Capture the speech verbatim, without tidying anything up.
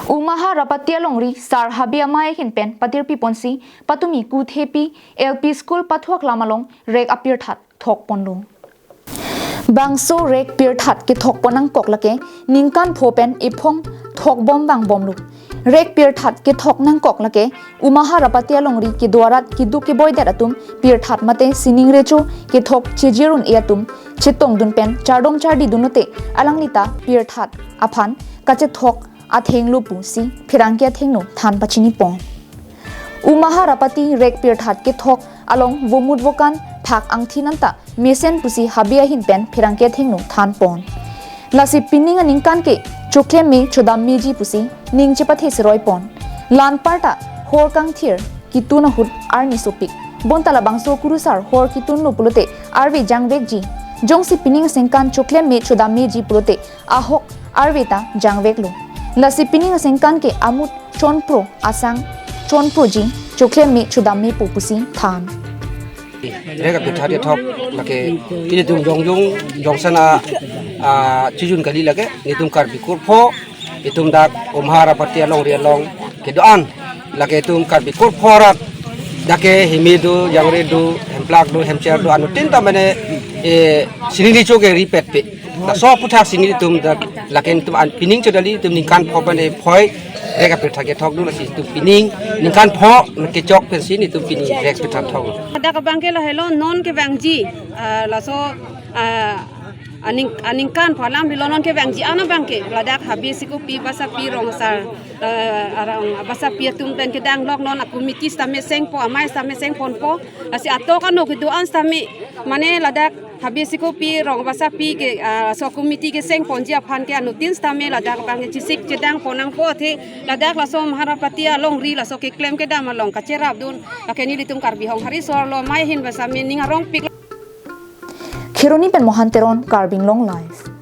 Umaha Rapati alongri Sar Habe amei ahin pen patirpi ponsi patumi Kuthepi L P School pathuak lam along rek apirthat thok ponlo. Bangso rek pirthat kethok pon nangkok lake ningkan pho pen ephong thok bom vang bomlo. Rek pirthat kethok nangkok lake Umaha Rapati alongri kedo arat keduk keboi det atum pirthat mate sining recho kethok chejirun e atum chetongdun pen chardom chardi dunlote alanglita pirthat aphan kachethok athenglo pusi pherangke athengno than pachini pon. Umaha Rapati rek pirthat kethok along vomut vokan phak angthin anta mesen pusi Habe ahin pen pherangke athengno than pon. Lasi pining aningkan ke choklem me chodam meji pusi ning chepathe seroi pon. La anparta hor kangthir ketun ahut arni sopik. Bonta labangso kurusar hor ketunlo pulote arve jangvekji. Jongsi pining asengkan choklem me chodam meji pulote ahok arve ta jangveklo. Lasi pining asengkan ke amut chonpro asang chonproji, choklem me chodam mepo pusi than. Rek apirthat kethok lake ilitum jongjung jongsan a, a, chijun kali lake nelitum Karbi kurpho itum dak Umaha Rapati alongri along kedo-an lake itum Karbi kurpho arat dak ke himi do, jangre do, hemplak do, hemcher do, anuttin ta mane, eh, sining recho ke ripetpe. Laso aputhak si nelitum dak lake itum an pining chodali itum ningkan pho pen ephoi rek apirthat kethok do, lasi itum pining ningkan pho kechok pensi nelitum pining rek apirthat thok. Ladak abang ke lahelo non kevangji, ah, laso, ah, aning, aningkan pho alam helo non kevangji an abang ke ladak Habe Sikopi Basapi rong asar, eh, arong Basapi atum pen kedang lok non a-committee sitame sengpo, amei sitame sengponpo, lasi atok ano kedo-an sitame mane ladak Habe Sikopi rong Basapi ke, ah, so committee keseng ponji aphan ke anuttin sitame ladak abang ke chesik chedang pon nangpo athe ladak laso Umaha Rapati alongri laso keklem kedam along kacherapdun lake nelitum Karbi Honghari so-arlo amei ahin pen sitame ning arongpik. Kheroni pen Mohan Teron, Karbi Anglong Live.